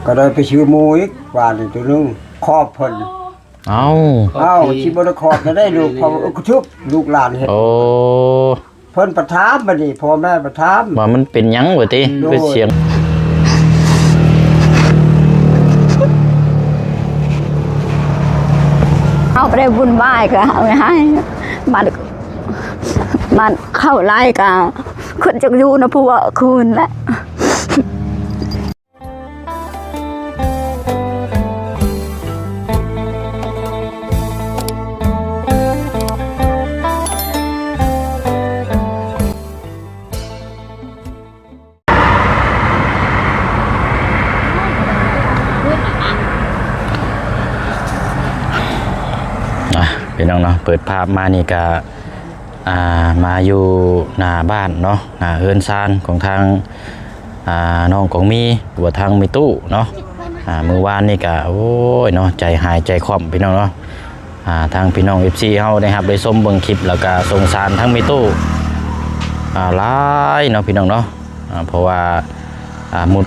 ກໍໄດ້ໄປຊື້ໝູອີກ ວານນີ້ໂຕໜຶ່ງ ຂອບເພິ່ນ. ເອົ້າ ເອົ້າ ຊິບໍ່ໄດ້ຂອບແນວໃດລູກ ເພາະວ່າ ເອີ ກະທຶບ ລູກຫຼານເຮັດ. ໂອ້ ເພິ່ນປະຖາມ ບັດນີ້ພໍ່ແມ່ປະຖາມ ວ່າມັນເປັນຫຍັງວ່າຕິ ໂດຍ ເປັນສຽງ. ເຮົາໄດ້ບຸນບາຍກໍເອົາໃຫ້ ມັນ ມັນເຂົ້າຫຼາຍກໍ ຄຶດຈັກຢູ່ນຳຜົວຄືນແຫຼະ. ອ່ະ ພີ່ນ້ອງເນາະ ເປີດພາບມານີ້ກະ ອ່າ ມາຢູ່ໜ້າບ້ານເນາະ ໜ້າເຮືອນຊານຂອງທາງ ອ່າ ນ້ອງກອງມີ ຫຼືວ່າທາງແມ່ຕູ້ເນາະ. ອ່າ ມື້ວານນີ້ກະ ໂອ້ຍເນາະ ໃຈຫາຍໃຈຄວ່ຳ ພີ່ນ້ອງເນາະ. ອ່າ ທາງພີ່ນ້ອງເອັຟຊີເຮົາໄດ້ຮັບໄດ້ຊົມເບິ່ງຄລິບ ແລ້ວກະສົງສານທາງແມ່ຕູ້ ອ່າ ຫຼາຍເນາະ ພີ່ນ້ອງເນາະ. ອ່າ ເພາະວ່າ ອ່າ ໝຸດ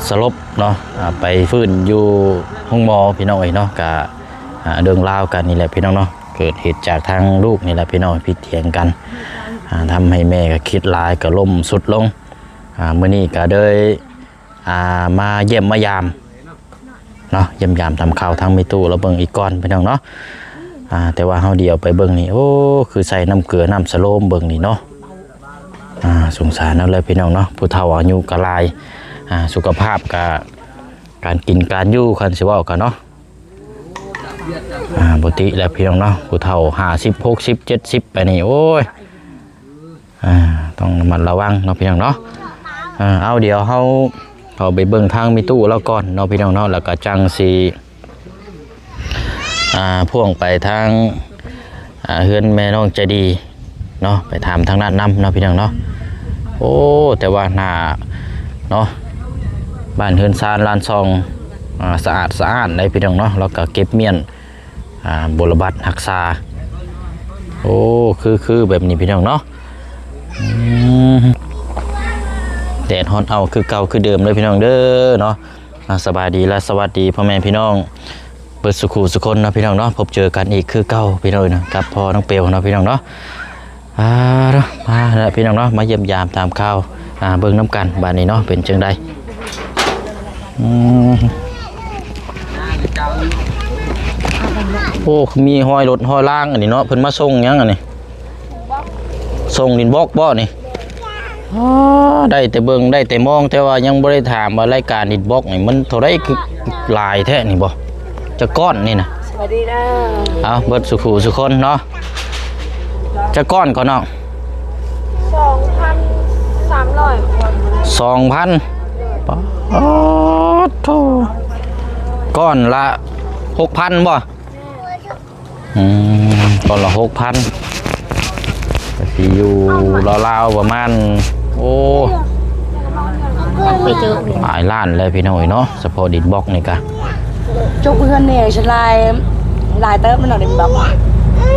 ສະຫຼົບເນາະ ອ່າ ໄປຟື້ນຢູ່ໂຮງໝໍ ພີ່ນ້ອງເອີຍເນາະ. ກະ ອ່າ ເລື່ອງລາວກັນນີ້ແຫຼະ ພີ່ນ້ອງເນາະ ເກີດເຫດຈາກທາງລູກນີ້ແຫຼະ ພີ່ນ້ອງ ຜິດຖຽງກັນ ອ່າ ທຳໃຫ້ແມ່ກໍຄິດຫຼາຍ ກໍລົ້ມຊຸດລົງ. ອ່າ ມື້ນີ້ກໍເລີຍ ອ່າ ມາຢ້ຽມມາຢາມເນາະ ຢ້ຽມຢາມຖາມຂ່າວທາງແມ່ຕູ້ລາວເບິ່ງອີກກ່ອນ ພີ່ນ້ອງເນາະ. ອ່າ ແຕ່ວ່າເຮົາດຽວໄປເບິ່ງນີ້ ໂອ້ ຄືໃສ່ນ້ຳເກືອນ້ຳສະໂລມເບິ່ງນີ້ເນາະ. ອ່າ ສົງສານເອົາເລີຍ ພີ່ນ້ອງເນາະ ຜູ້ເຖົ້າອາຍຸກໍຫຼາຍ ອ່າ ສຸຂະພາບກໍ ການກິນການຢູ່ ຄັນຊິເວົ້າກັນເນາະ ອ່າ ບໍ່ຕິແລ້ວ ພີ່ນ້ອງເນາະ ຜູ້ເຖົ້າຫ້າສິບ ຫົກສິບ ເຈັດສິບ ໄປນີ້ ໂອ້ຍ ອ່າ ຕ້ອງລະມັດລະວັງເນາະ ພີ່ນ້ອງເນາະ. ເອົາ ດຽວເຮົາເຂົ້າໄປເບິ່ງທາງແມ່ຕູ້ລາວກ່ອນເນາະ ພີ່ນ້ອງເນາະ ແລ້ວກໍຈັ່ງຊິ ອ່າ ພ່ວງໄປທາງ ອ່າ ເຮືອນແມ່ນ້ອງໃຈດີເນາະ ໄປຖາມທາງນັ້ນນຳເນາະ ພີ່ນ້ອງເນາະ. ໂອ້ ແຕ່ວ່າໜ້າເນາະ ບ້ານເຮືອນຊານລານຊ່ອງ ອ່າ ສະອາດສະອ້ານເດ້ ພີ່ນ້ອງເນາະ ແລ້ວກໍເກັບມ້ຽນ ອ່າ ບົວລະບັດຮັກສາ. ໂອ້ ຄື ຄືແບບນີ້ ພີ່ນ້ອງເນາະ. ອືມ ແດດຮ້ອນເອົາຄືເກົ່າຄືເດີມເດີ ພີ່ນ້ອງເດີເນາະ. ອ່າ ສະບາຍດີ ແລະ ສະຫວັດດີພໍ່ແມ່ພີ່ນ້ອງເບິດສູ່ຄູ່ສູ່ຄົນເນາະ ພີ່ນ້ອງເນາະ. ພົບເຈີກັນອີກຄືເກົ່າ ພີ່ນ້ອງເອີຍເນາະ ກັບພໍ່ນ້ອງເປວເນາະ ພີ່ນ້ອງເນາະ. ອ່າ ມາແລ້ວ ພີ່ນ້ອງເນາະ ມາຢ້ຽມຢາມຖາມຂ່າວ ອ່າ ເບິ່ງນຳກັນບາດນີ້ເນາະ ເປັນຈັ່ງໃດ. ອືມ ໂອ້ ມີຮອຍລົດຮອຍລາງອັນນີ້ເນາະ. ເພິ່ນມາສົ່ງຫຍັງອັນນີ້? ສົ່ງດິນບລັອກບໍ່ນີ້? ອໍ ໄດ້ແຕ່ເບິ່ງໄດ້ແຕ່ມອງ ແຕ່ວ່າຍັງບໍ່ໄດ້ຖາມວ່າລາຍການດິນບລັອກນີ້ມັນເທົ່າໃດ ຄືຫຼາຍແທ້ນີ້ບໍ່? ຈັກກ້ອນນີ້ນະ? ສະບາຍດີເດີ. ເອົາ ເບິດສູ່ຄູ່ສູ່ຄົນເນາະ. ຈັກກ້ອນກ່ອນນ້ອງ? ສອງພັນສາມຮ້ອຍ. ສອງພັນ. ປາດໂທ້ ກ້ອນລະຫົກພັນບໍ່? ອືມ ກ້ອນລະຫົກພັນ ກໍຊິຢູ່ລາວໆປະມານ ໂອ້ ໄປເຈີ ຫຼາຍລ້ານແລ້ວ ພີ່ນ້ອງເອີຍເນາະ. ສະເພາະດິນບລັອກນີ້ກະ ຈົກເຮືອນນີ້ຊິຫຼາຍ ຫຼາຍເຕີບແມ່ນບໍ່ ດິນບລັອກ?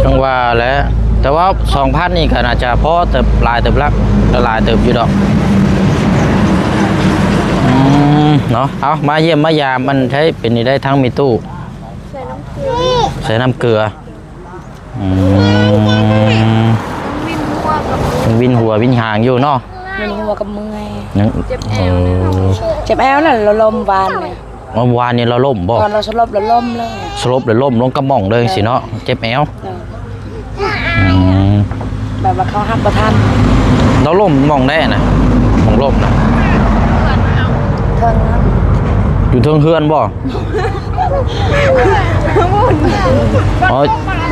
ຈັ່ງວ່າແຫຼະ ແຕ່ວ່າສອງພັນນີ້ກໍໜ້າຈະພໍເຕີບ ຫຼາຍເຕີບລະ ຫຼາຍເຕີບຢູ່ດອກ. ອືມ ເນາະ ເອົາ ມາຢ້ຽມມາຢາມ ອັນໃດ ເປັນຈັ່ງໃດທາງແມ່ຕູ້? ໃສ່ນ້ຳເກືອ ໃສ່ນ້ຳເກືອ. ອືມ ມັນວິນຫົວກັບ ມັນວິນຫົວວິນຫາງຢູ່ເນາະ. ວິນຫົວກັບເມື່ອຍ ຍັງ ເຈັບແອວ ເອີ ເຈັບແອວແລ້ວ ລະລົມວານນີ້. ເມື່ອວານນີ້ລາວລົ້ມບໍ່? ຕອນລາວສະຫຼົບລາວລົ້ມເລີຍ ສະຫຼົບແລ້ວລົ້ມລົງກັບໝ້ອງເລີຍ ເອີ ຊີ້ເນາະ ເຈັບແອວ. ເອີ ອືມ ແບບວ່າເຂົາຮັບບໍ່ທັນ. ລາວລົ້ມໝ້ອງໃດນະ? ໝ້ອງລົ້ມນະ ເທິງນະ ຢູ່ເທິງເຮືອນບໍ່? ອໍ ເ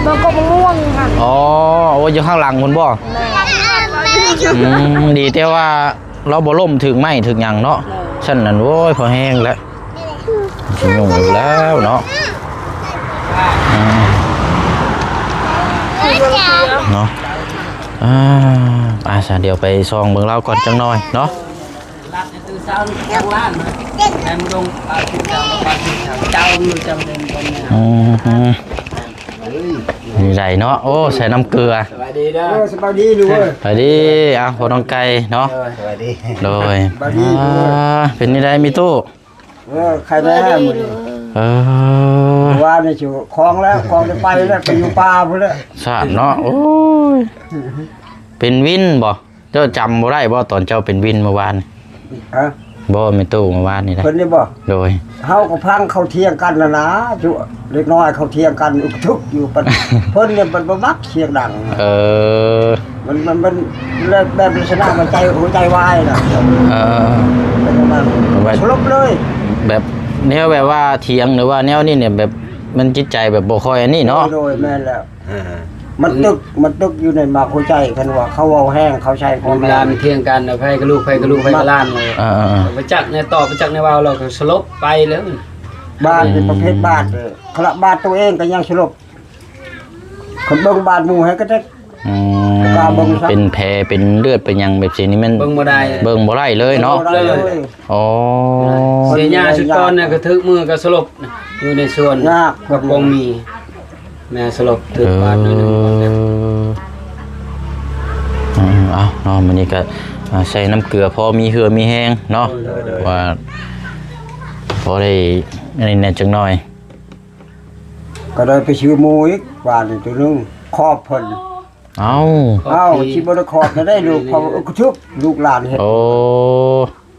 ບິ່ງກົກມະມ່ວງຫັ້ນ. ອໍ ໂອ້ ຢູ່ຂ້າງຫຼັງພຸ້ນບໍ່? ແມ່ນ. ອືມ ດີແຕ່ວ່າລາວບໍ່ລົ້ມຖືກໄມ້ຖືກຫຍັງເນາະ. ເອີ ຊັ້ນນັ້ນ ໂອ້ຍ ພໍແຮງແລ້ວ ຊິຫຍຸ້ງອີກແລ້ວເນາະ. ອືມ ເນາະ ອ່າ ໄປຊະ ດຽວໄປສ່ອງເບິ່ງລາວກ່ອນຈັກໜ້ອຍເນາະ. ອືມ ນີ້ໄດເນາະ. ໂອ້ ໃສ່ນ້ຳເກືອ. ສະບາຍດີເດີ. ເອີ ສະບາຍດີລູກເອີຍ. ສະບາຍດີ. ເອົາ ພໍ່ນ້ອງໄກ່ເນາະ. ໂດຍ ສະບາຍດີ. ໂດຍ ສະບາຍດີ. ອ່າ ເປັນຈັ່ງໃດແມ່ຕູ້? ເອີ ໄຄແນ່ມື້ນີ້ ເອີ ວ່ານີ້ຊິຂອງແລ້ວ ຂອງໄດ້ໄປແລ້ວ ໄປຢູ່ປ່າພຸ້ນແຫຼະ ຊາດເນາະ. ໂອ້ຍ ເປັນວິນບໍ່? ເຈົ້າຈຳບໍ່ໄດ້ບໍ່ ຕອນເຈົ້າເປັນວິນມື້ວານນີ້? ຮະ? ບໍ່ ແມ່ຕູ້ມື້ວານນີ້ເດ້. ເພິ່ນນີ້ບໍ່? ໂດຍ. ເຮົາກໍຟັງເຂົາຖຽງກັນຫັ້ນນາ ຈຸເດັກນ້ອຍເຂົາຖຽງກັນອຸກະທຶກຢູ່ ເພິ່ນ ເພິ່ນນີ້ເພິ່ນບໍ່ມັກສຽງດັງ. ເອີ ມັນ ມັນ ມັນແບບ ແບບລັກສະນະມັນໃຈ ຫົວໃຈວາຍນະ. ເອີ ເປັນປະມານ ແບບ ສະຫຼົບເລີຍ ແບບແນວແບບວ່າຖຽງ ຫຼືວ່າແນວນີ້ນີ້ ແບບມັນຈິດໃຈແບບບໍ່ຄ່ອຍອັນນີ້ເນາະ. ໂດຍ ແມ່ນແລ້ວ. ອ່າ ມັນຕຶກ ມັນຕຶກຢູ່ໃນໝາກຫົວໃຈ ຄັນວ່າເຂົາເວົ້າແຮງ ເຂົາໃສ່ຄວາມແຮງ ລູກຫຼານຖຽງກັນ ໃຜກໍລູກ ໃຜກໍລູກ ໃຜກໍຫຼານ. ເອີ ເອີ ເອີ ບໍ່ຈັກແນວຕອບ ບໍ່ຈັກແນວເວົ້າ ແລ້ວກໍສະຫຼົບໄປເລີຍ. ບາດນີ້ ອືມ ປະເພດບາດ ເອີ ຂະນະບາດໂຕເອງກໍຍັງສະຫຼົບ ຄັນເບິ່ງບາດໝູ່ໃຫ້ກໍໄດ້. ອືມ ກາເບິ່ງຊະ ເປັນແຜ ເປັນເລືອດ ເປັນຫຍັງແບບຊີ້ນີ້ ມັນເບິ່ງບໍ່ໄດ້ ເບິ່ງບໍ່ໄດ້ເລີຍເນາະ. ເບິ່ງບໍ່ໄດ້ເລີຍ. ອໍ ເສຍຫຍ້າຊຸດກ່ອນນະ ກະຖືກມືກະສະຫຼົບ ຢູ່ໃນສວນ ຍາກ ກັບກົງໝີ່ ແມ່ສະຫຼົບ ຖືກບາດໜ້ອຍໜຶ່ງ. ເອີ ເອົາເນາະ ມື້ນີ້ກະ ອ່າ ໃສ່ນ້ຳເກືອ ພໍມີເຫື່ອມີແຮງເນາະ. ໂດຍ ໂດຍ ວ່າ ພໍໄດ້ອັນນີ້ແດ່ຈັກໜ້ອຍ ກະໄດ້ໄປຊື້ໝູອີກ ບາດນີ້ໂຕໜຶ່ງ ຂອບເພິ່ນ. ເອົ້າ ເອົ້າ ຊິບໍ່ໄດ້ຂອບແນວໃດລູກ ເພາະວ່າ ເອີ ກະຖືກລູກຫຼານເຮັດ. ໂອ້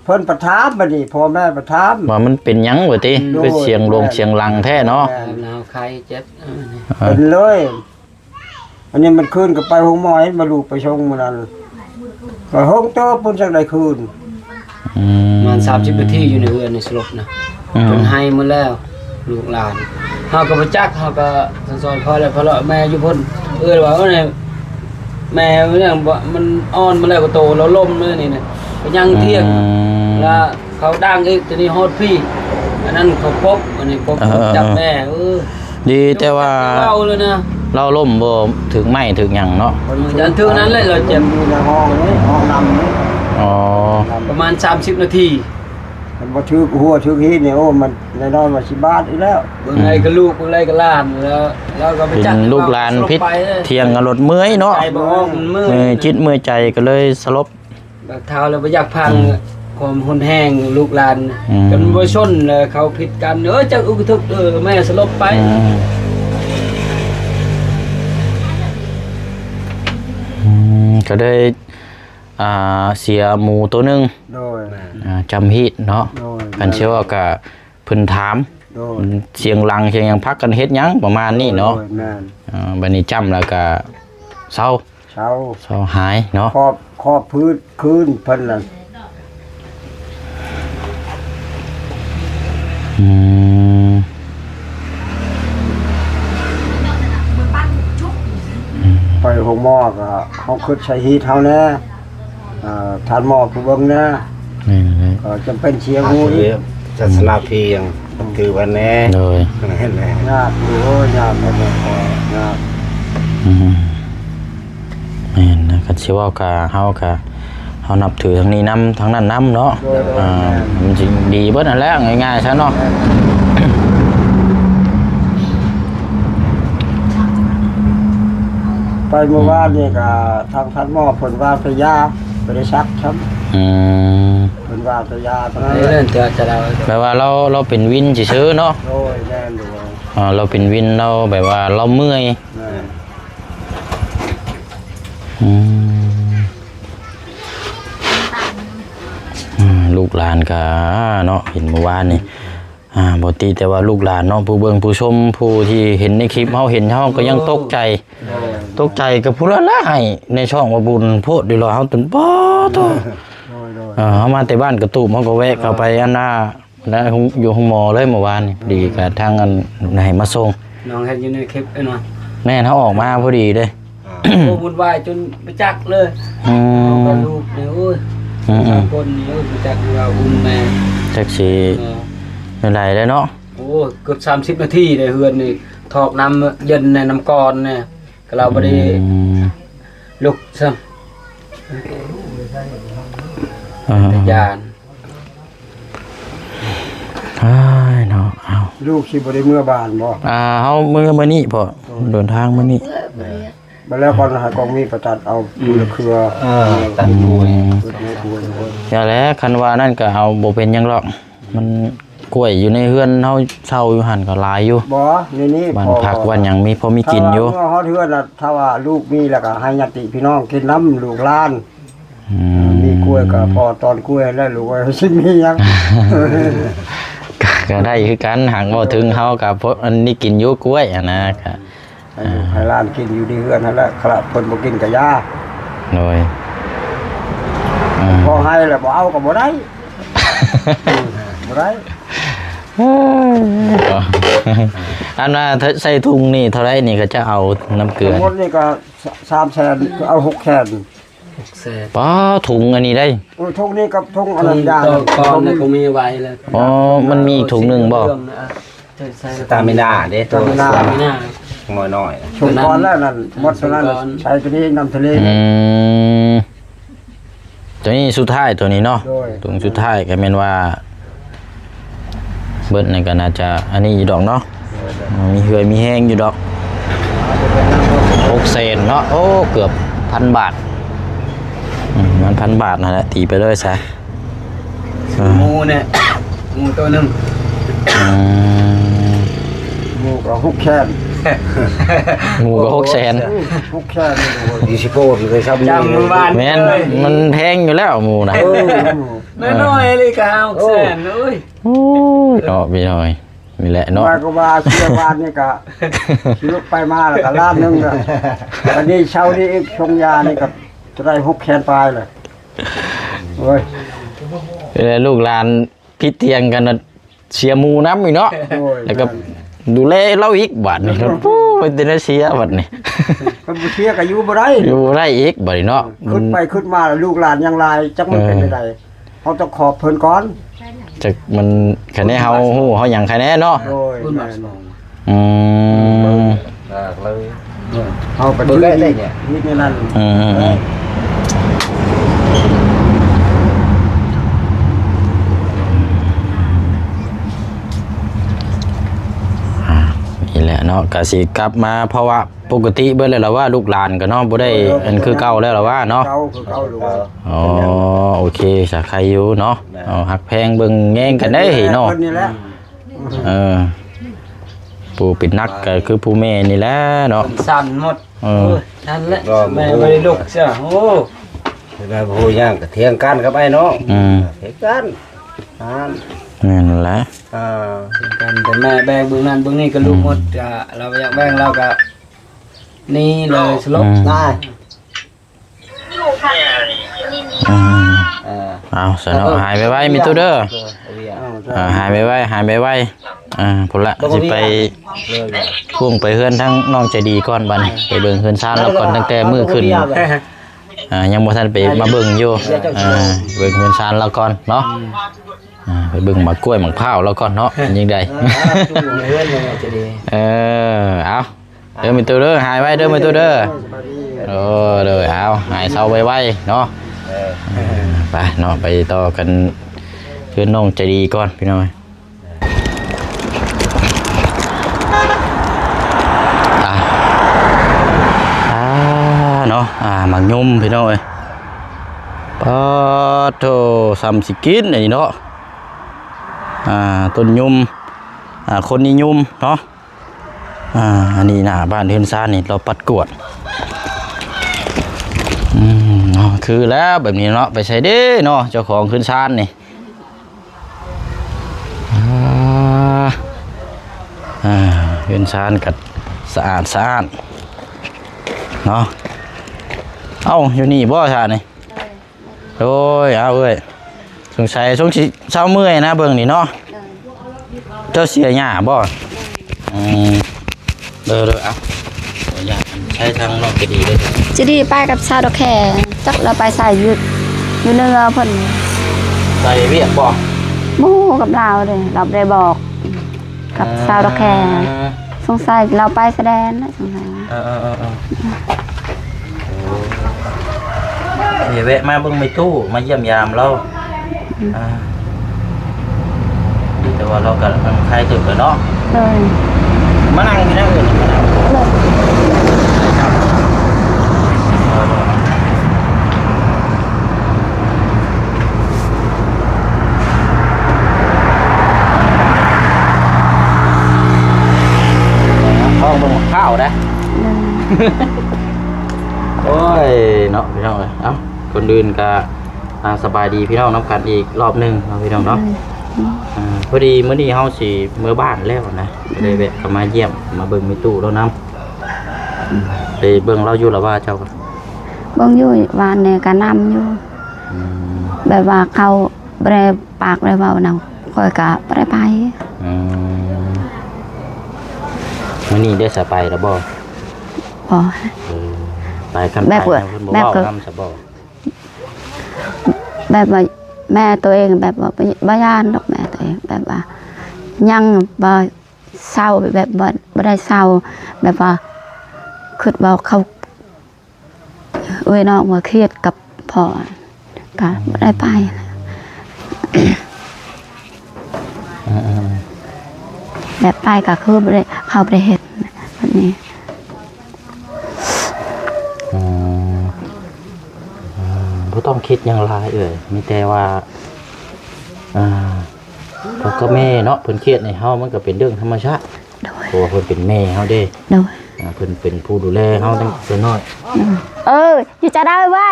ເພິ່ນປະຖາມບາດນີ້ ພໍ່ແມ່ປະຖາມ ວ່າມັນເປັນຫຍັງວ່າຕິ ໂດຍ ຄືສຽງຫຼວງ ແມ່ນ ສຽງຫຼັງແທ້ເນາະ. ແມ່ນ ໜາວໄຂ້ເຈັບ ເອີ ເປັນເລີຍ. ອັນນີ້ມັນຄືນກໍໄປໂຮງໝໍ ເຫັນວ່າລູກໄປສົ່ງມື້ນັ້ນ ກໍໂຮງເຕີບພຸ້ນ ຈັກໄດ້ຄືນ. ອືມ ປະມານສາມສິບນາທີຢູ່ໃນເຮືອນນີ້ ສະຫຼົບນະ ອືມ ຈົນໄຫ້ໝົດແລ້ວ ລູກຫຼານ. ເຮົາກໍບໍ່ຈັກ ເຮົາກໍສັນສອນພໍແລ້ວ ເພາະແມ່ຢູ່ພຸ້ນ ເອີ້ນວ່າ ໂອ້ຍ ແມ່ມັນຍັງບໍ່ ມັນອ່ອນມາແລ້ວ ກໍໂຕລາວລົ້ມເລີຍນີ້ນະ ໄປຍັງຖຽງ ອືມ ລະເຂົາດັງອີກ ທີນີ້ຮອດພີ້ ອັນນັ້ນເຂົາພົບ ອັນນີ້ພົບ ເອີ ຈັບແມ່ ເອີ ດີແຕ່ວ່າເວົ້າເລີຍນະ ລາວລົ້ມບໍ່ຖືກໄມ້ຖືກຫຍັງເນາະ. ເອີ ອັນເທື່ອນັ້ນແຫຼະລາວເຈັບ ຢູ່ໃນຫ້ອງນີ້ ຫ້ອງນ້ຳນີ້. ອໍ ປະມານສາມສິບນາທີ ຄັນບໍ່ຖືກຫົວຖືກຫີນນີ້ ໂອ້ ມັນແນ່ນອນວ່າຊິບາດອີກແລ້ວ. ເບິ່ງໃດກໍລູກ ເບິ່ງໃດກໍຫຼານ ແລ້ວ ແລ້ວກໍໄປຈັກ ເປັນລູກຫຼານຜິດຖຽງກັນໂລດ ເມື່ອຍເນາະ ໃຈບໍ່ອອກ ມັນເມື່ອຍ ເມື່ອຍຈິດເມື່ອຍໃຈ ກໍເລີຍສະຫຼົບ. ບັດທ້າວແລ້ວບໍ່ຢາກຟັງ ອືມ ຄວາມຮຸນແຮງລູກຫຼານ ອືມ ຈົນບໍ່ຊົນແລ້ວ ເຂົາຜິດກັນ ເອີ ຈັກອຸກະທຶກ ເອີ ແມ່ສະຫຼົບໄປ. ອືມ ອືມ ກໍໄດ້ ອ່າ ເສຍໝູໂຕໜຶ່ງ ໂດຍ ອ່າ ຈຳຮີດເນາະ. ໂດຍ ຄັນຊິເວົ້າກໍເພິ່ນຖາມ ໂດຍ ສຽງຫຼັງສຽງຫຍັງ ພາກັນເຮັດຫຍັງ ປະມານນີ້ເນາະ. ໂດຍ ແມ່ນ ອ່າ ບັດນີ້ຈຳແລ້ວກໍເຊົາ ເຊົາ ເຊົາຫາຍເນາະ ຂອບ ຂອບພື້ນຄືນເພິ່ນນັ້ນ. ອືມ ອືມ ໄປໂຮງໝໍກໍເຮົາຄິດໃສ່ຮີດເຮົາແດ່ ເອີ ທ່ານໝໍຜູ້ເບິ່ງແດ່. ແມ່ນແຫຼະ ກໍຈຳເປັນເສຍຫູອີກ ສາສະໜາພຽງ ອືມ ຖືວ່າແນ່ ໂດຍ ແມ່ນແຫຼະ ຍາກຢູ່ ໂອ້ຍ ຍາກ ຍາກ ຍາກ. ອືມ ແມ່ນນະ ຄັນຊິເວົ້າກະ ເຮົາກະ ເຮົານັບຖືທາງນີ້ນຳ ທາງນັ້ນນຳເນາະ. ໂດຍ ໂດຍ ອ່າ ແມ່ນ ມັນຊິດີເບິດຫັ້ນແຫຼະ ງ່າຍໆຊະເນາະ. ແມ່ນ ໄປມື້ວານນີ້ກະ ອືມ ທາງທ່ານໝໍເພິ່ນວ່າໄປຢາ ບໍ່ໄດ້ສັກຊ້ຳ. ອືມ ເພິ່ນວ່າໄປຢາເທົ່ານັ້ນແຫຼະ. ແປວ່າລາວ ລາວເປັນວິນຊື່ໆເນາະ. ໂດຍ ແມ່ນຢູ່. ອ່າ ລາວເປັນວິນ ລາວແບບວ່າລາວເມື່ອຍ. ແມ່ນ ອືມ ອືມ ລູກຫຼານກະເນາະ ເຫັນມື້ວານນີ້ ອ່າ ບໍ່ຕິແຕ່ວ່າລູກຫຼານເນາະ ຜູ້ເບິ່ງຜູ້ຊົມ ຜູ້ທີ່ເຫັນໃນຄລິບເຮົາ ເຫັນເຮົາກໍຍັງຕົກໃຈ ໂດຍ ຕົກໃຈກັບຜູ້ລະລະ ໃຫ້ໃນຊ່ອງວ່າບຸນໂພດຢູ່ລະ ເຮົາຕົນ ປາໂທ ໂດຍ ໂດຍ ເອີ ເຮົາມາແຕ່ບ້ານກະຕູບ ເຮົາກໍແວະເຂົ້າໄປອັນນ່າ ແລະ ຢູ່ໂຮງໝໍເລີຍມື້ວານນີ້ ພໍດີກະທາງອັນໃຫ້ມາສົ່ງ ນ້ອງເຫັນຢູ່ໃນຄລິບເນາະ. ແມ່ນ ເຮົາອອກມາພໍດີເດ້. ອ່າ ໂອ້ ວຸ່ນວາຍຈົນບໍ່ຈັກເລີຍ. ອືມ ເຮົາກັບລູກນີ້ ໂອ້ຍ ອືມໆ ສອງຄົນນີ້ ໂອ້ຍ ບໍ່ຈັກວ່າອຸ່ນແມ່ ຈັກຊິ ເອີ ແນວໃດແລ້ວເນາະ. ໂອ້ ເກືອບສາມສິບນາທີໃນເຮືອນນີ້ ຖອກນ້ຳເຢັນແດ່ ນ້ຳກ່ອນແດ່ ກໍລາວບໍ່ໄດ້ ອືມ ລຸກຊ້ຳ. ອ່າ ຢ້ານ. ອ້າຍເນາະ ເອົ້າ ລູກຊິບໍ່ໄດ້ເມືອບ້ານບໍ່? ອ່າ ເຮົາເມືອມື້ນີ້ເພາະ ໂອ້ ເດີນທາງມື້ນີ້. ບັດແລ້ວກ່ອນໃຫ້ກອງມີໄປຕັດເອົາ ອືມ ຜູ້ລະເຄືອ ເອີ ຕັດ ອືມ ຜູ້ລະເຄືອ. ຢ່າແຫຼະ ຄັນວ່ານັ້ນກໍເອົາ ບໍ່ເປັນຫຍັງດອກ ມັນ ກ້ວຍຢູ່ໃນເຮືອນເຮົາເຊົ່າຢູ່ຫັ້ນກໍຫຼາຍຢູ່. ບໍ່ ໃນນີ້ ບ້ານພັກບ້ານຫຍັງມີພໍມີກິນຢູ່. ຖ້າວ່າເມື່ອຮອດເຮືອນລະ ຖ້າວ່າລູກມີລະກໍໃຫ້ຍາດຕິພີ່ນ້ອງກິນນຳ ລູກຫຼານ. ອືມ ມີກ້ວຍກໍພໍຕອນກ້ວຍແລ້ວ ລູກເອີຍ ຊິມີຫຍັງ? ກໍ ກໍໄດ້ຄືກັນ ຫາກເວົ້າເຖິງເຮົາກໍພໍ ອັນນີ້ກິນຢູ່ກ້ວຍຫັ້ນນະ ກໍ ໃຫ້ລູກໃຫ້ຫຼານກິນຢູ່ໃນເຮືອນຫັ້ນແຫຼະ ຄັນເພິ່ນບໍ່ກິນກໍຢ່າ. ໂດຍ ອືມ ພໍໃຫ້ແລ້ວບໍ່ເອົາກໍບໍ່ໄດ້ ບໍ່ໄດ້. ອັນວ່າໃສ່ຖົງນີ້ເທົ່າໃດນີ້ ເຂົາຈະເອົານຳເກືອ? ທັງໝົດນີ້ກໍສາມແສນ ເອົາຫົກແສນ. ຫົກແສນ ປ້າ ຖົງອັນນີ້ໄດ໋. ເອີ ຖົງນີ້ກັບຖົງອັນນັ້ນຢ່າງ ຖົງກ່ອນ ຖົງນີ້ກໍມີໄວ້ແລ້ວ. ອໍ ມັນມີອີກຖົງໜຶ່ງບໍ່? ສະຕາມິນາເດ້ ສະຕາມິນາ ສະຕາມິນາ ນ້ອຍໆ ຖົງກ່ອນແລ້ວນັ້ນ ໝົດຕົວນັ້ນ ໃສ່ຕົວນີ້ນຳທະເລ. ອືມ ຕົວນີ້ສຸດທ້າຍ ຕົວນີ້ເນາະ. ໂດຍ ຖົງສຸດທ້າຍກໍແມ່ນວ່າ ເບິດນັ້ນກໍໜ້າຈະອັນນີ້ຢູ່ດອກເນາະ. ມີເຫື່ອຍມີແຮງຢູ່ດອກ. ຫົກແສນເນາະ. ໂອ້ ເກືອບພັນບາດ. ອືມ ມັນພັນບາດນັ້ນແຫຼະ ຕີໄປເລີຍຊະ. ໝູນີ້ ໝູໂຕໜຶ່ງ. ອືມ ໝູກໍຫົກແສນ. ໝູກໍຫົກແສນ. ອືມ ຫົກແສນນີ້ ຢູ່ຊິໂພດເລີຍຊ້ຳ. ຈຳມື້ວານ ແມ່ນ ເລີຍ ມັນແພງຢູ່ແລ້ວໝູນະ. ເອີ ນ້ອຍໆ ເລີຍກໍຫົກແສນ. ໂອ້ຍ ໂອ້ຍ ເນາະພີ່ນ້ອງ ນີ້ແຫຼະເນາະ. ວ່າກໍວ່າເຊື່ອວານນີ້ກໍຂີ່ລົດໄປມາແລ້ວກໍລ້ານໜຶ່ງແລ້ວ. ອັນນີ້ເຊົ້ານີ້ອີກ ຊົງຢານີ້ກໍຈະໄດ້ຫົກແສນປາຍແລ້ວ. ໂອ້ຍ ເວລາລູກຫຼານຜິດຖຽງກັນນະ ເສຍໝູນຳອີກເນາະ. ໂອ້ຍ ແລ້ວກໍ ແມ່ນ ດູແລລາວອີກບາດນີ້. ໂອ້ ເປັນແຕ່ແນວເສຍບາດນີ້. ຄັນບໍ່ເສຍກໍຢູ່ບໍ່ໄດ້ ຢູ່ບໍ່ໄດ້ອີກບາດນີ້ເນາະ. ຄິດໄປຄິດມາແລ້ວ ລູກຫຼານຍັງຫຼາຍ ຈັກມັນເປັນ ເອີ ຈັ່ງໃດ. ເຮົາຕ້ອງຂອບເພິ່ນກ່ອນ. ຈັກມັນ ຄະແນນເຮົາຮູ້ເຮົາຫຍັງຄະແນນເນາະ. ໂດຍ ແມ່ນ ອືມ ເຮົາກໍເບິ່ງໄດ້ເລີຍເນຍ ເຮັດແນວນັ້ນ. ອືມໆໆ ອ່າ ນີ້ແຫຼະເນາະ ກະຊິກັບມາ ເພາະວ່າ ປົກກະຕິເບິດແລ້ວລະວ່າ ລູກຫຼານກໍເນາະ ບໍ່ໄດ້ ໂດຍ ອັນຄືເກົ່າແລ້ວລະວ່າເນາະ. ຄືເກົ່າ ຄືເກົ່າລູກ. ອໍ ໂອເຄ ສາໄຄຢູ່ເນາະ. ເອົາ ຮັກແພງເບິ່ງແຍງກັນໄດ້ເນາະ. ເອີ ຜູ້ເປັນໜັກກໍຄືຜູ້ແມ່ນີ້ແຫຼະເນາະ ສັ່ນໝົດ. ເອີ ນັ້ນແຫຼະ ແມ່ບໍ່ໄດ້ລຸກຊະ. ໂອ້ ແມ່ບໍ່ຮູ້ຫຍັງ ກໍຖຽງກັນກັບອ້າຍນ້ອງ. ອືມ ຖຽງກັນ. ນັ້ນ ແມ່ນແຫຼະ. ເອີ ຖຽງກັນ ແຕ່ແມ່ແບກເບິ່ງນັ້ນເບິ່ງນີ້ກໍລຸກໝົດ. ອືມ ກໍລາວຢາກແບກ ລາວກໍ ນີ້ເລີຍສະຫຼົບ. ອືມ ຕາຍ. ອືມ ເອີ ເອົາຊະເນາະ ເອີ ຫາຍໄວໆ ມີຕູ້ເດີ. ເອີ ເອີ ຫາຍໄວໆ ຫາຍໄວໆ. ອ່າ ພຸ້ນລະ ຊິໄປ ເອີ ພຸ້ນໄປເຮືອນທາງນ້ອງໃຈດີກ່ອນບັດນີ້ ໄປເບິ່ງເຮືອນຊານລາວກ່ອນ. ຕັ້ງແຕ່ມື້ຂຶ້ນ ອ່າ ຍັງບໍ່ທັນໄປມາເບິ່ງຢູ່. ອ່າ ເບິ່ງເຮືອນຊານລາວກ່ອນເນາະ. ອ່າ ໄປເບິ່ງໝາກກ້ວຍໝາກພ້າວລາວກ່ອນເນາະ ເປັນຈັ່ງໃດ. ເອີ ເອີ ເອົາ ເດີ ມີຕູ້ເດີ ຫາຍໄວເດີ ມີຕູ້ເດີ. ໂອ້ ໂດຍ ເອົາ ຫາຍເຊົາໄວໆເນາະ. ເອີ ໄປເນາະ ໄປຕໍ່ກັນເຮືອນນ້ອງໃຈດີກ່ອນພີ່ນ້ອງ. ອ່າ ອ່າ ເນາະ ອ່າ ໝາກຍົມພີ່ນ້ອງເອີຍ. ປາດໂທ້ ສ່ຳຊິກິນອັນນີ້ເນາະ. ອ່າ ຕົ້ນຍົມ ອ່າ ຄົນນິຍົມເນາະ. ອ່າ ອັນນີ້ໜ້າບ້ານເຮືອນຊານນີ້ ລາວປັດກວາດ. ອືມ ເນາະ ຄືແລ້ວແບບນີ້ເນາະ ໄປໃສເດ້ເນາະ ເຈົ້າຂອງເຮືອນຊານນີ້. ອ່າ ອ່າ ເຮືອນຊານກໍສະອາດສະອ້ານເນາະ. ເອົ້າ ຢູ່ນີ້ບໍ່ຊານນີ້? ໂດຍ ເອົາເອີຍ ສົງໄສສົງຊິເຊົາເມື່ອຍນະ ເບິ່ງນີ້ເນາະ. ໂດຍ ເຈົ້າເສຍຫຍ້າບໍ່? ໂດຍ ອືມ ເດີໆ ເອົາ ໃຊ້ທາງນອກກໍດີເດີ. ຊິດີໄປກັບຊາວດອກແຄ ຈັກລາວໄປໃສ ຢູ່ ຢູ່ເໜືອເພິ່ນ. ໄປວຽກບໍ່? ບໍ່ຮູ້ກັບລາວເດ້ ລາວບໍ່ໄດ້ບອກ. ກັບຊາວດອກແຄ ອ່າ ສົງໄສລາວໄປຊາຍແດນແຫຼະ ສົງໄສ. ເອີໆໆໆ ຊິແວະມາເບິ່ງແມ່ຕູ້ ມາຢ້ຽມຢາມລາວ. ອືມ ອ່າ ແຕ່ວ່າລາວກໍໄຄເຕີບແລ້ວເນາະ. ໂດຍ ມານັ່ງຢູ່ນະ ເອີ ມານັ່ງ. ໂດຍ ໂດຍ. ໂອ້ຍເນາະພີ່ນ້ອງເອີຍ. ເອົ້າ ກ່ອນອື່ນກະ ອ່າ ສະບາຍດີພີ່ນ້ອງນຳກັນອີກລອບໜຶ່ງເນາະພີ່ນ້ອງເນາະ. ອືມ ອ່າ ພໍດີມື້ນີ້ເຮົາຊິເມືອບ້ານແລ້ວນະ ກໍເລີຍແວະເຂົ້າມາຢ້ຽມ ມາເບິ່ງແມ່ຕູ້ລາວນຳ. ໄປເບິ່ງລາວຢູ່ລະວ່າເຈົ້າ? ເບິ່ງຢູ່ ວານນີ້ກໍນຳຢູ່. ອືມ ແບບວ່າເຂົາບໍ່ໄດ້ ປາກໄດ້ເວົ້ານຳ ຂ້ອຍກະບໍ່ໄດ້ໄປ. ອືມ ມື້ນີ້ໄດ້ສະໄປລະບໍ່? ບໍ່. ເອີ ໄປ ຄັນໄປແບບ ເພິ່ນບໍ່ເວົ້ານຳຊະບໍ່? ແບບວ່າແມ່ໂຕເອງແບບວ່າບໍ່ ບໍ່ຢ້ານດອກ ແມ່ໂຕເອງແບບວ່າຍັງບໍ່ເຊົາ ແບບບໍ່ ບໍ່ໄດ້ເຊົາ ແບບວ່າຄິດວ່າເຂົາ ເອື້ອຍນ້ອງວ່າຄຽດກັບພໍ່ ກະບໍ່ໄດ້ໄປ. ອືມໆໆ ແບບໄປກະຄືບໍ່ໄດ້ ເຂົາບໍ່ໄດ້ເຮັດແບບນີ້. ອືມ ອືມ ບໍ່ຕ້ອງຄິດຫຍັງຫຼາຍເອື້ອຍ ມີແຕ່ວ່າ ອ່າ ພໍ່ກັບແມ່ເນາະ ເພິ່ນຄຽດໃຫ້ເຮົາ ມັນກໍເປັນເລື່ອງທຳມະຊາດ. ໂດຍ ເພາະວ່າເພິ່ນເປັນແມ່ເຮົາເດ້. ໂດຍ ອ່າ ເພິ່ນເປັນຜູ້ດູແລເຮົາຕັ້ງແຕ່ນ້ອຍ. ໂດຍ ເອີ ຢູ່ຈະໄດ້ໄວ້.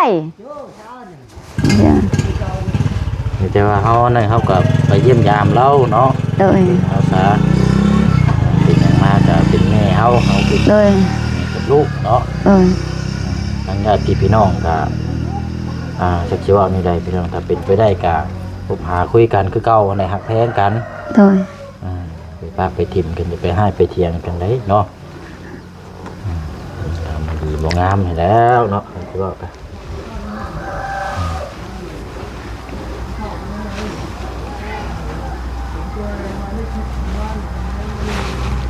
ມີແຕ່ວ່າເຮົານັ້ນ ເຮົາກໍໄປຢ້ຽມຢາມລາວເນາະ. ໂດຍ ອາສາ ເປັນຫຍັງມາກໍເປັນແມ່ເຮົາ ເຮົາເປັນ ໂດຍ ແມ່ກັບລູກເນາະ. ໂດຍ ທາງຍາດພີ່ນ້ອງກໍ ອ່າ ຈັກຊິເວົ້າແນວໃດພີ່ນ້ອງ ຖ້າເປັນໄປໄດ້ກໍຄົບຫາຄຸຍກັນຄືເກົ່າຫັ້ນແຫຼະ ຮັກແພງກັນ. ໂດຍ ອ່າ ໄປປະໄປຖິ້ມກັນ ຢ່າໄປຮ້າຍໄປຖຽງກັນເດ້ເນາະ. ອືມ ທຳດີບໍ່ງາມໃຫ້ແລ້ວເນາະ ຄັນຊິເວົ້າກະ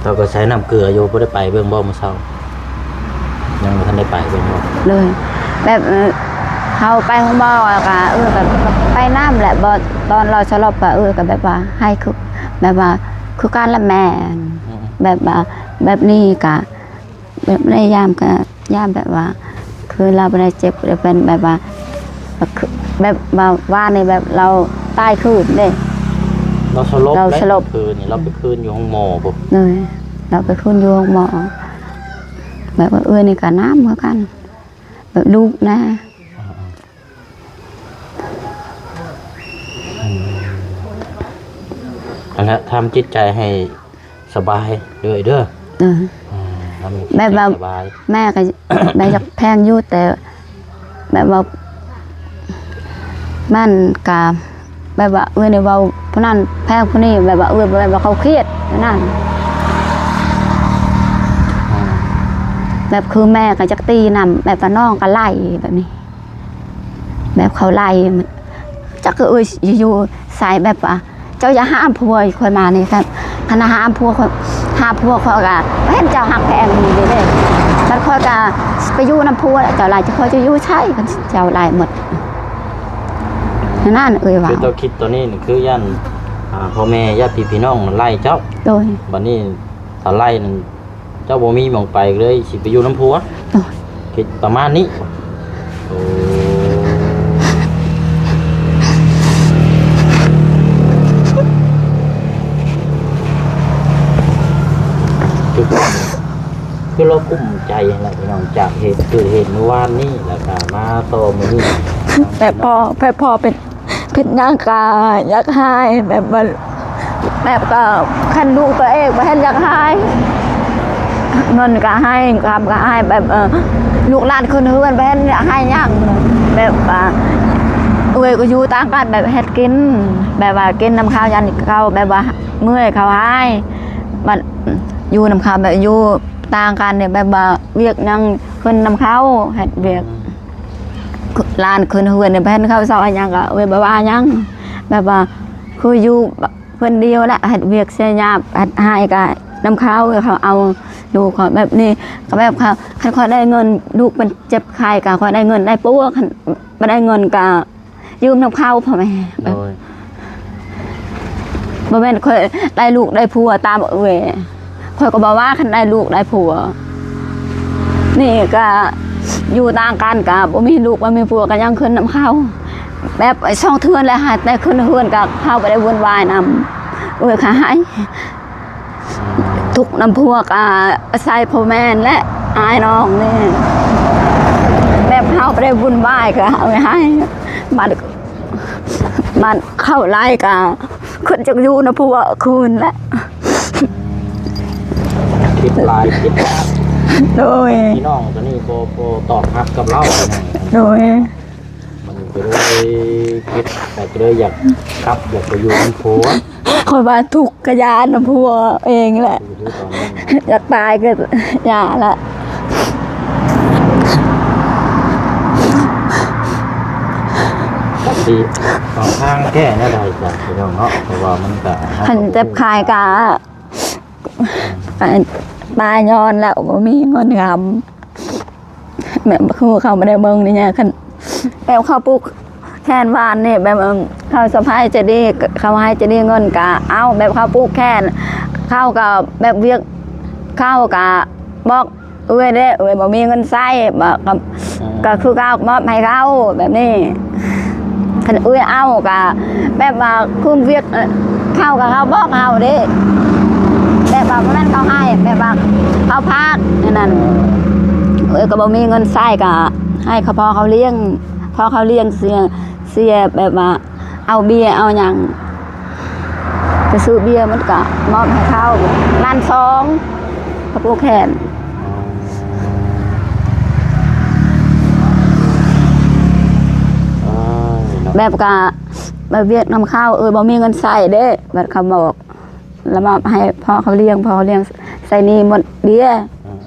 ເຈົ້າກໍໃຊ້ນ້ຳເກືອຢູ່ ບໍ່ໄດ້ໄປເບິ່ງບໍ່ມື້ເຊົ້າ? ຍັງບໍ່ທັນໄດ້ໄປເບິ່ງບໍ່? ໂດຍ ແບບ ເອີ ເຮົາໄປໂຮງໝໍ ແລ້ວກະ ເອີ ກະໄປນຳແຫຼະ ບໍ່ ຕອນລາວສະຫຼົບກະ ເອີ ກະແບບວ່າໃຫ້ ຄື ແບບວ່າຄືກັນລະແມ່ ອືມ ແບບວ່າແບບນີ້ກະ ແບບໃນຍາມກະ ຍາມແບບວ່າ ຄືລາວບໍ່ໄດ້ເຈັບ ແບບເປັນແບບວ່າ ແບບວ່າ ວານນີ້ແບບລາວຕາຍຄືນເດ້ ລາວສະຫຼົບ ລາວສະຫຼົບ ຄືນນີ້ລາວໄປຄືນຢູ່ໂຮງໝໍບໍ່? ໂດຍ ລາວໄປຄືນຢູ່ໂຮງໝໍ ແບບວ່າເອື້ອຍນີ້ກະນຳຄືກັນ ແບບລູກນະ. ອືມ ອັນນັ້ນທຳຈິດໃຈໃຫ້ສະບາຍເດີ້ເດີ້. ເອີ ອືມ ແບບວ່າແມ່ກໍ ແມ່ຢາກແພງຢູ່ ແຕ່ແບບວ່າມັນກໍ ແບບວ່າເອື້ອຍນີ້ເວົ້າຜູ້ນັ້ນແພງຜູ້ນີ້ ແບບວ່າເອື້ອຍ ແບບວ່າເຂົາຄຽດນັ້ນ ອືມ ແບບຄືແມ່ກໍຢາກຕີນຳ ແບບວ່ານ້ອງກໍໄລ່ແບບນີ້ ແບບເຂົາໄລ່ ຈັກເອື້ອຍຢູ່ໃສ ແບບວ່າເຈົ້າຢ່າຫາຜົວຂ້ອຍມານີ້ ຄັນ ຄັນຫາຜົວຂ້ອຍ ຫາຜົວຂ້ອຍກໍເຫັນເຈົ້າຮັກແພງນີ້ເດ້ ຄັນຂ້ອຍກໍໄປຢູ່ນຳຜົວ ເຈົ້າໄລ່ຂ້ອຍຈະຢູ່ໃສ ຄັນເຈົ້າໄລ່ໝົດ ນັ້ນເອື້ອຍວ່າ ຄືເຈົ້າຄິດຕອນນີ້ນີ້ ຄືຢ້ານ ອ່າ ພໍ່ແມ່ຍາດພີ່ນ້ອງມັນໄລ່ເຈົ້າ. ໂດຍ ບັດນີ້ຖ້າໄລ່ນັ້ນ ເຈົ້າບໍ່ມີໝ່ອງໄປ ເລີຍຊິໄປຢູ່ນຳຜົວ. ໂດຍ ຄິດປະມານນີ້. ໂອ້ ຄື ຄືລາວກຸ້ມໃຈຫັ້ນແຫຼະພີ່ນ້ອງ ຈາກເຫດ ເກີດເຫດມື້ວານນີ້ ແລ້ວກໍມາຕໍ່ມື້ນີ້ ແບບພໍ່ ແບບພໍ່ເປັນ ເປັນຫຍັງກະຢາກໃຫ້ ແບບວ່າ ແບບກະຄັນລູກຕົວເອງບໍ່ເຫັນຢາກໃຫ້ ເງິນກະໃຫ້ ຄຳກະໃຫ້ ແບບ ເອີ ລູກຫຼານຂຶ້ນເຮືອນບໍ່ເຫັນຢາກໃຫ້ຫຍັງ ແບບວ່າເອື້ອຍກໍຢູ່ຕ່າງກັນ ແບບເຮັດກິນ ແບບວ່າກິນນຳເຂົາ ຢ້ານເຂົາແບບວ່າເມື່ອຍເຂົາຮ້າຍ ບັດຢູ່ນຳເຂົາ ແບບຢູ່ຕ່າງກັນນີ້ ແບບວ່າວຽກຫຍັງຂຶ້ນນຳເຂົາ ເຮັດວຽກ ອືມ ຫຼານຂຶ້ນເຮືອນນີ້ ບໍ່ເຫັນເຂົາເຊົາຫຍັງ ກໍເອື້ອຍບໍ່ວ່າຫຍັງ ແບບວ່າຄືຢູ່ຄົນດຽວແຫຼະ ເຮັດວຽກເສຍຍາກ ເຮັດໃຫ້ກໍນຳເຂົາ ເຂົາເອົາລູກຂ້ອຍແບບນີ້ ກໍແບບເຂົາ ຄັນຂ້ອຍໄດ້ເງິນ ລູກເປັນເຈັບໄຂ້ ກໍຂ້ອຍໄດ້ເງິນໄດ້ປົວ ຄັນບໍ່ໄດ້ເງິນກໍຢືມນຳເຂົາພໍ່ແມ່ ໂດຍ ບໍ່ແມ່ນຂ້ອຍໄດ້ລູກໄດ້ຜົວຕາມເອື້ອຍ ຂ້ອຍກໍບໍ່ວ່າ ຄັນໄດ້ລູກໄດ້ຜົວ ນີ້ກໍຢູ່ຕ່າງກັນ ກໍບໍ່ມີລູກບໍ່ມີຜົວ ກໍຍັງຂຶ້ນນຳເຂົາ ແບບໄອ້ສອງເທື່ອແລ້ວ ຫາແຕ່ຂຶ້ນເຮືອນກໍເຮົາບໍ່ໄດ້ວຸ່ນວາຍນຳ ເອື້ອຍກໍໃຫ້ ທຸກນຳຜົວ ກໍອາໄສພໍ່ແມ່ຫັ້ນແຫຼະ ອ້າຍນ້ອງນີ້ ແບບເຮົາໄປໄດ້ວຸ້ນວາຍກໍເອົາໄວ້ໃຫ້ ບັດ ບັດເຂົ້າໄລ່ກໍຄິດຈະຢູ່ນຳຜົວຄືນແຫຼະ. ຄິດຫຼາຍ ຄິດ ໂດຍ ພີ່ນ້ອງຕົວນີ້ບໍ່ ບໍ່ຕອບຮັບກັບລາວ ໂດຍ ມັນກໍເລີຍຄິດ ແຕ່ກໍເລີຍຢາກກັບ ຢາກໄປຢູ່ນຳຜົວ. ຂ້ອຍວ່າທຸກກະຢ້ານນຳຜົວເອງແຫຼະ ຢູ່ຕອນນັ້ນ ຢາກຕາຍກໍຢ່າລະ. ກໍຊິຫາທາງແກ້ແນວໃດຊະພີ່ນ້ອງເນາະ ເພາະວ່າມັນກໍ ຄັນເຈັບຂາຍກະ ປາຍຍ້ອນແລ້ວ ບໍ່ມີເງິນຄຳ ແບບຄືເຂົາບໍ່ໄດ້ເບິ່ງນີ້ນະ ຄັນແບບເຂົາປູກແຂນຫວານນີ້ ແບບເຂົາສະພາຍໃຈດີ ເຂົາໃຫ້ໃຈດີເງິນກະເອົາ ແບບເຂົາປູກແຂນ ເຂົາກະແບບວຽກ ເຂົາກະບອກເອື້ອຍເດ້ ເອື້ອຍບໍ່ມີເງິນໃຊ້ ບອກ ກະຄືເຂົາມອບໃຫ້ເຂົາແບບນີ້. ຄັນເອື້ອຍເອົາກະແບບວ່າຄຸມວຽກເຂົາ ກະເຂົາບອກເຮົາເດ້ ແບບວ່າບໍ່ແມ່ນເຂົາໃຫ້ ແບບວ່າເຂົາພາກ ອັນນັ້ນ ເອື້ອຍກໍບໍ່ມີເງິນໃຊ້ ກະໃຫ້ເຂົາ ພໍ່ເຂົາລ້ຽງ ພໍ່ເຂົາລ້ຽງເສຍ ເສຍແບບວ່າເອົາເບຍເອົາຫຍັງ ໄປຊື້ເບຍ ມັນກະມອບໃຫ້ເຂົາລ້ານສອງ ເຂົາຜູກແຂນ. ອໍ ເອີຍເນາະ ແບບກະໄປວຽກນຳເຂົາ ເອີຍ ບໍ່ມີເງິນໃຊ້ເດ້ ບັດເຂົາບອກ ລະມອບໃຫ້ພໍ່ເຂົາລ້ຽງ ພໍ່ເຂົາລ້ຽງໃຊ້ໜີ້ໝົດເບຍ. ອືມ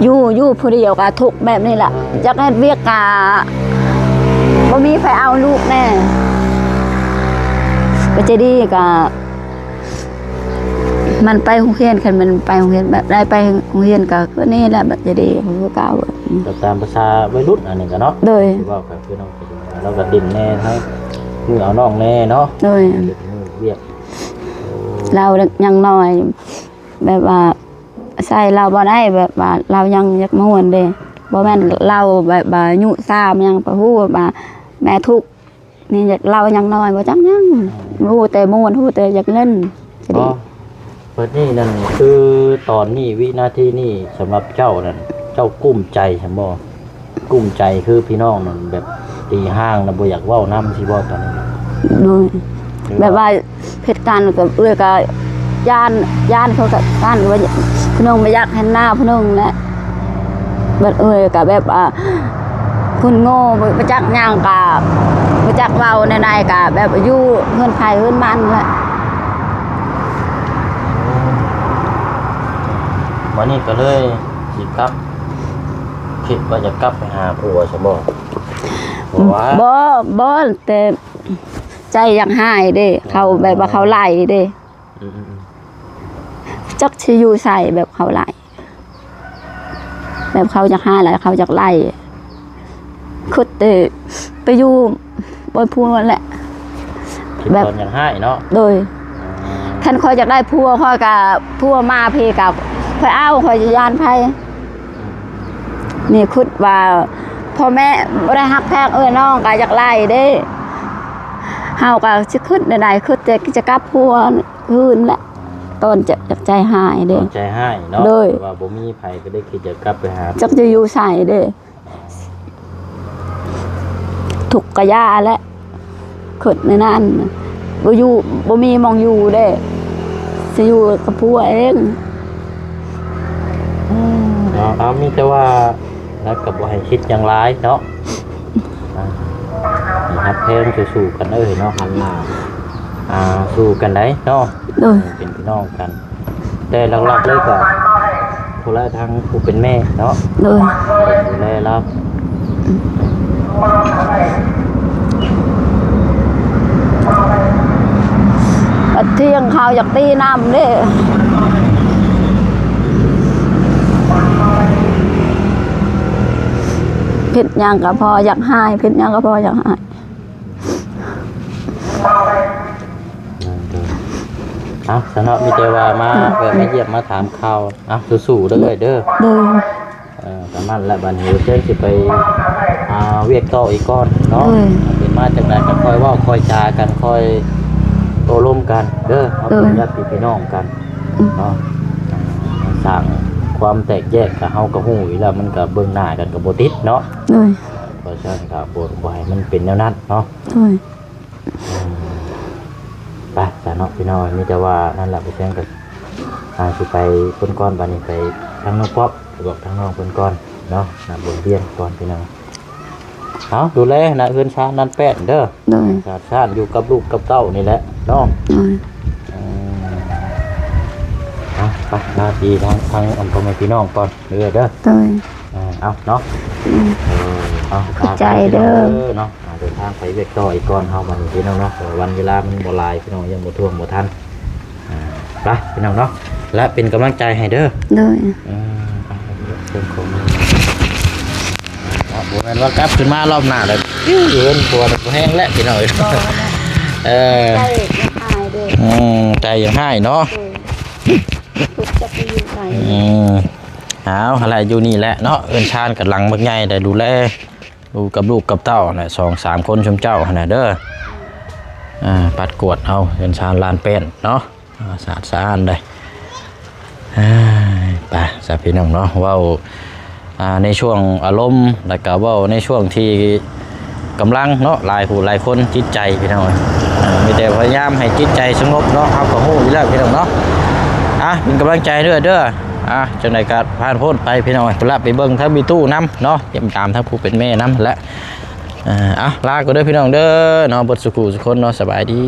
ຢູ່ ຢູ່ຜູ້ດຽວກະທຸກແບບນີ້ລະ ຢາກເຮັດວຽກກະບໍ່ມີໃຜເອົາລູກແດ່ ກໍໃຈດີກະ ມັນໄປໂຮງຮຽນ ຄັນມັນໄປໂຮງຮຽນ ແບບໄດ້ໄປໂຮງຮຽນກໍຄືນີ້ແຫຼະ ແບບໃຈດີຄືເກົ່າ ກໍຕາມພາສາໄວລຸ້ນອັນນີ້ກໍເນາະ ໂດຍ ເວົ້າກໍຄືນ້ອງ ລາວກໍດິ້ນແດ່ ທັງມືເອົານ້ອງແດ່ເນາະ ໂດຍ ເຮັດວຽກ ໂອ້ ລາວຍັງນ້ອຍ ແບບວ່າໃສ່ລາວບໍ່ໄດ້ ແບບວ່າລາວຍັງຢາກມ່ວນເດ້ ບໍ່ແມ່ນລາວແບບວ່າອາຍຸສາມຍັງ ບໍ່ຮູ້ວ່າແມ່ທຸກ ນີ້ລາວຍັງນ້ອຍ ບໍ່ຈັກຫຍັງ ຮູ້ແຕ່ມ່ວນ ຮູ້ແຕ່ຢາກຫຼິ້ນ. ອໍ ບັດນີ້ນັ້ນ ຄືຕອນນີ້ ວິນາທີນີ້ ສຳລັບເຈົ້ານັ້ນ ເຈົ້າກຸ້ມໃຈຊັ້ນບໍ່? ກຸ້ມໃຈຄືພີ່ນ້ອງນັ້ນ ແບບຕີຮ່າງແລ້ວບໍ່ຢາກເວົ້ານຳຊີ້ບໍ່ຕອນນີ້? ໂດຍ ແບບວ່າເຮັດການກັບເອື້ອຍກໍຢ້ານ ຢ້ານເຂົາກໍຢ້ານວ່າ ຜູ້ໜຶ່ງບໍ່ຢາກເຫັນໜ້າຜູ້ໜຶ່ງແຫຼະ ບັດເອື້ອຍກໍແບບວ່າຄົນໂງ່ ບໍ່ ບໍ່ຈັກຫຍັງ ກໍບໍ່ຈັກເວົ້າແນວໃດ ກໍແບບຢູ່ເຮືອນໃຜເຮືອນມັນແຫຼະ. ບັດນີ້ກໍເລີຍຊິກັບ ຄິດວ່າຈະກັບໄປຫາຜົວຊະບໍ່? ບໍ່ ບໍ່ ແຕ່ໃຈຢາກຫາຍເດ້ ເຂົາແບບວ່າເຂົາໄລ່ເດ້ ອືມໆໆ ຈັກຊິຢູ່ໃສ ແບບເຂົາໄລ່ ແບບເຂົາຢາກຫາຍ ແລ້ວເຂົາຢາກໄລ່ ຄິດແຕ່ໄປຢູ່ບ່ອນຜົວແຫຼະ ຄິດ ແບບຕອນຢາກຫາຍເນາະ ໂດຍ ຄັນຂ້ອຍຢາກໄດ້ຜົວ ຂ້ອຍກະ ຜົວມາພີ້ກະ ຂ້ອຍເອົາ ຂ້ອຍຈະຢ້ານໃຜ ນີ້ຄິດວ່າພໍ່ແມ່ບໍ່ໄດ້ຮັກແພງເອື້ອຍນ້ອງ ກະຢາກໄລ່ເດ້ ເຮົາກະຊິຄິດແນວໃດ ຄິດແຕ່ຈະກັບຜົວຄືນແຫຼະ ຕອນຈະ ຢາກໃຈຫາຍເດ້ ຕອນໃຈຫາຍເນາະ ໂດຍ ວ່າບໍ່ມີໃຜ ກໍໄດ້ຄິດຢາກກັບໄປຫາ ຈັກຈະຢູ່ໃສເດ້ ທຸກກະຢ່າແຫຼະ ຄິດແນວນັ້ນ ບໍ່ຢູ່ ບໍ່ມີໝ່ອງຢູ່ເດ້ ຊິຢູ່ກັບຜົວເອງ. ເນາະ ເອົາ ມີແຕ່ວ່າ ແລ້ວກໍບໍ່ໃຫ້ຄິດຫຍັງຫຼາຍເນາະ ອ່າ ຮັກແພງ ສູ້ໆກັນເອີຍເນາະ ຫັນໜ້າ ອ່າ ສູ້ກັນໄດ໋ເນາະ ໂດຍ ເປັນພີ່ນ້ອງກັນ ແຕ່ຫຼັກໆເລີຍກໍຜູ້ລະ ທາງຜູ້ເປັນແມ່ເນາະ ໂດຍ ເປັນຜູ້ແລລາວ ບັດທ່ຽງເຂົາຢາກຕີນ້ຳເດ້ ເຮັດຫຍັງກໍພໍຢາກຫາຍ ເຮັດຫຍັງກໍພໍຢາກຫາຍ. ເອົາ ສະເນາະ ມີແຕ່ວ່າມາ ເອີ ແວະມາຢ້ຽມມາຖາມຂ່າວ ເອົາ ສູ້ໆເດີ ເອີຍເດີ ໂດຍ ເອີ ປະມານນັ້ນແຫຼະ ບັດນີ້ເພິ່ນຊິໄປ ອ່າ ວຽກຕໍ່ອີກກ່ອນເນາະ ໂດຍ ເປັນມາຈັ່ງໃດກໍຄ່ອຍເວົ້າຄ່ອຍຈາກັນ ຄ່ອຍ ໂອ້ລົມກັນເດີ ເຮົາເປັນຍາດພີ່ນ້ອງກັນເນາະ ສ້າງຄວາມແຕກແຍກ ກະເຮົາກະຮູ້ຢູ່ແລ້ວ ມັນກະເບິ່ງໜ້າກັນກະບໍ່ຕິດເນາະ ໂດຍ ເພາະສະນັ້ນກະບໍ່ ບໍ່ໃຫ້ມັນເປັນແນວນັ້ນເນາະ ໂດຍ ອືມ ໄປຊະເນາະພີ່ນ້ອງ ມີແຕ່ວ່ານັ້ນລະ ບໍ່ແຊງກະ ອ່າ ຊິໄປພຸ້ນກ່ອນ ບາດນີ້ໄປທາງນ້ອງປັອບ ໄປບອກທາງນ້ອງເພິ່ນກ່ອນເນາະ ນະ ບົນວຽນກ່ອນພີ່ນ້ອງ ເອົາ ດູແລນະ ເຮືອນຊານນັ້ນແປ້ນເດີ ໂດຍ ສາດສານຢູ່ກັບລູກກັບເຕົ້ານີ້ແຫຼະເນາະ ໂດຍ ອືມ ເອົາ ໄປ ລາດີທາງ ທາງອັນພໍ່ແມ່ພີ່ນ້ອງກ່ອນເດີ ເດີ ໂດຍ ເອີ ເອົາເນາະ ອືມ ເອີ ເອົາ ຂອບໃຈເດີເນາະ ອ່າ ເດີນທາງໄປວຽກຕໍ່ອີກກ່ອນເຮົາບັດນີ້ພີ່ນ້ອງເນາະ ເພາະວ່າວັນເວລາມັນບໍ່ຫຼາຍພີ່ນ້ອງ ຍັງບໍ່ຖ້ວງບໍ່ທັນ ອ່າ ໄປພີ່ນ້ອງເນາະ ແລະ ເປັນກຳລັງໃຈໃຫ້ເດີ ໂດຍ ເອີ ເອົາ ເລື່ອງຂອງ ເນາະ ບໍ່ແມ່ນວ່າກັບຂຶ້ນມາລອບໜ້າແລ້ວ ຢູ່ເຮືອນຜົວແລ້ວບໍ່ແຮງແລ້ວພີ່ນ້ອງເອີຍ ເອີ ໃຈຢາກຮ້າຍເດີ ອືມ ໃຈຢາກຮ້າຍເນາະ ໂດຍ ທຸກຈະໄປຢູ່ໃສ ອືມ ເອົາ ຫັ້ນແຫຼະ ຢູ່ນີ້ແຫຼະເນາະ ເຮືອນຊານກະຫຼັງບັກໃຫຍ່ ໄດ້ດູແລຢູ່ກັບລູກກັບເຕົ້າຫັ້ນແຫຼະ ສອງສາມຄົນຊຸມເຈົ້າຫັ້ນນະເດີ ອ່າ ປັດກວາດເອົາເຮືອນຊານລານແປ້ນເນາະ ອ່າ ສະອາດສະອ້ານໄດ໋ ອ່າ ໄປຊະພີ່ນ້ອງເນາະ ເວົ້າ ອ່າ ໃນຊ່ວງອາລົມ ແລ້ວກະເວົ້າໃນຊ່ວງທີ່ກຳລັງເນາະ ຫຼາຍຜູ້ຫຼາຍຄົນ ຈິດໃຈພີ່ນ້ອງເອີຍ ອ່າ ມີແຕ່ພະຍາຍາມໃຫ້ຈິດໃຈສະຫງົບເນາະ ເຮົາກະຮູ້ຢູ່ແລ້ວພີ່ນ້ອງເນາະ ອ່າ ເປັນກຳລັງໃຈເດີ ເດີ ອ່າ ຈັ່ງໃດກະຜ່ານໂພນໄປພີ່ນ້ອງເອີຍ ພຸ້ນລະ ໄປເບິ່ງທາງແມ່ຕູ້ນຳເນາະ ຢ້ຽມຢາມທາງຜູ້ເປັນແມ່ນຳແຫຼະ ອ່າ ເອົາ ລາກ່ອນເດີພີ່ນ້ອງເດີເນາະ ເບິດສູ່ຜູ້ສູ່ຄົນເນາະ ສະບາຍດີ.